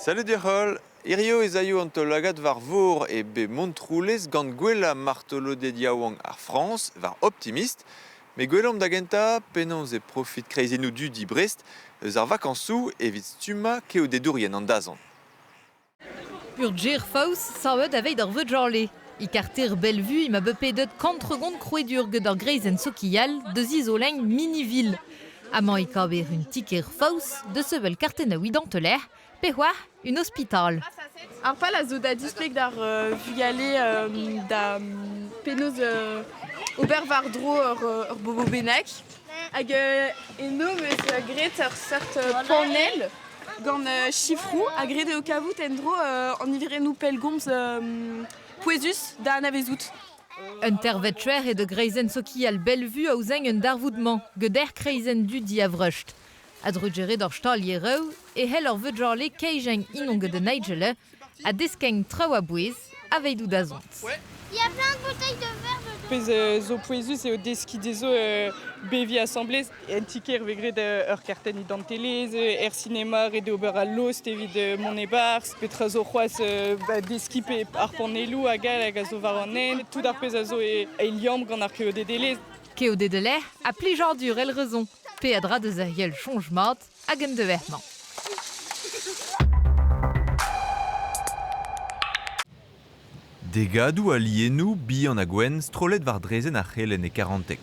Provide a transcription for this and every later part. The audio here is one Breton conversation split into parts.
Salut deoc'h-holl! Hirio ez aio an taol-lagad war vor e be Montroulez gant gwellañ martoloded yaouank ar Frañs war Optimist. Met gwelomp da gentañ penaos e profit kreizennoù dudi Brest eus ar vakañsoù evit stummañ keodedourien an dazont. Ur ger faos savet aveit ar Veujarle. E karter Bellevue ema bet pedet kantregont krouedur get ar greizenn sokial da zizoleiñ Miniville. Amañ e kaver un ti-kêr faos da sevel kartennaouiñ danteler pe c'hoazh un ospital. Ar pal a zo da displeg d'ar vugale da penaos ober war-dro ur bobo bennak. Hag eno 'm eus graet ur seurt panell gant sifroù ha graet eo kavout en-dro an niverennoù pellgomz pouezus da anavezout. Un tervetcher eo da greizenn sokial Bellevue aozañ un darvoud-mañ gant kreizenn dudi a Vrest. A-drugarez d'ar stalieroù e c'hell ar Veujarle kejañ unan gant an Nigel ha deskiñ traoù a-bouez aveidoù da zont. Il y a plein de bouteilles de verre dedans. Pezh zo pouezus eo deskiñ dezho beviñ asambles. En ti-kêr vez graet ur kartenn identelezh, er sinema ret eo ober al lost evit mont e-barzh, petra zo c'hoazh ba deskiñ pe ar panelloù hag all hag a zo war an hent, tout ar pezh a zo e liamm gant ar keodedelezh. Keodedelezh ha plijadur èl rezon, peadra da zerc'hel soñj mat hag un devezh-mañ. Degadoù a lienoù bihan ha gwenn strollet war draezhenn ar c'helenn e Karanteg.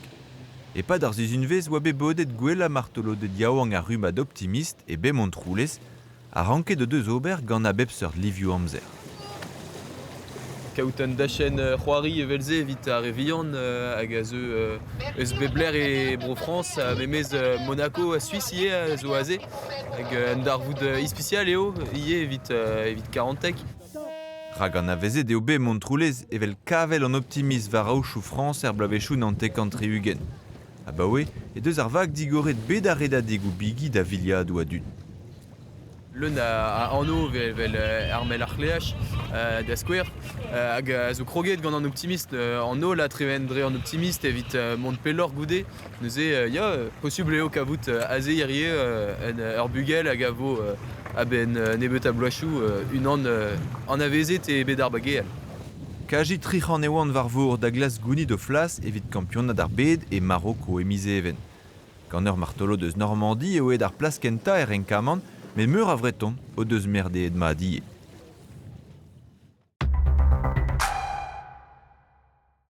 E-pad ar sizhunvezh oa bet bodet gwellañ martoloded yaouank ar rummad Optimist e be Montroulez ha ranket o deus ober gant a bep seurt livioù amzer. Kaout un dachenn c'hoari evel-se evit ar re vihan hag a zeu eus bep lec'h e Bro-Frañs ha memes Monaco ha Suis ivez a zo aze. Hag un darvoud ispisial eo ivez evit, evit Karanteg. Rak anavezet eo bet Montroulez evel kavell an optimism war aochoù Frañs er bloavezhioù 79. Abaoe he deus ar vag digoret bet ar redadegoù bigi da viliadoù a dud. Leun a anv evel Armel ar C'hleach da skouer hag a zo kroget gant an optimist an holl a tremen dre an optimist evit mont pelloc'h goude. Neuze ya, posubl eo kavout aze hirie ur bugel hag a vo a-benn nebeut a bloazioù unan anavezet e bed ar bageal. Kaji 300 e oant war vor da glask gounit o flas evit kampionad ar bed e Maroko e miz Even. Gant ur martolod eus Normandi eo aet ar plas kentañ er renkamant, met meur a Vreton o deus merdeet mat ivez.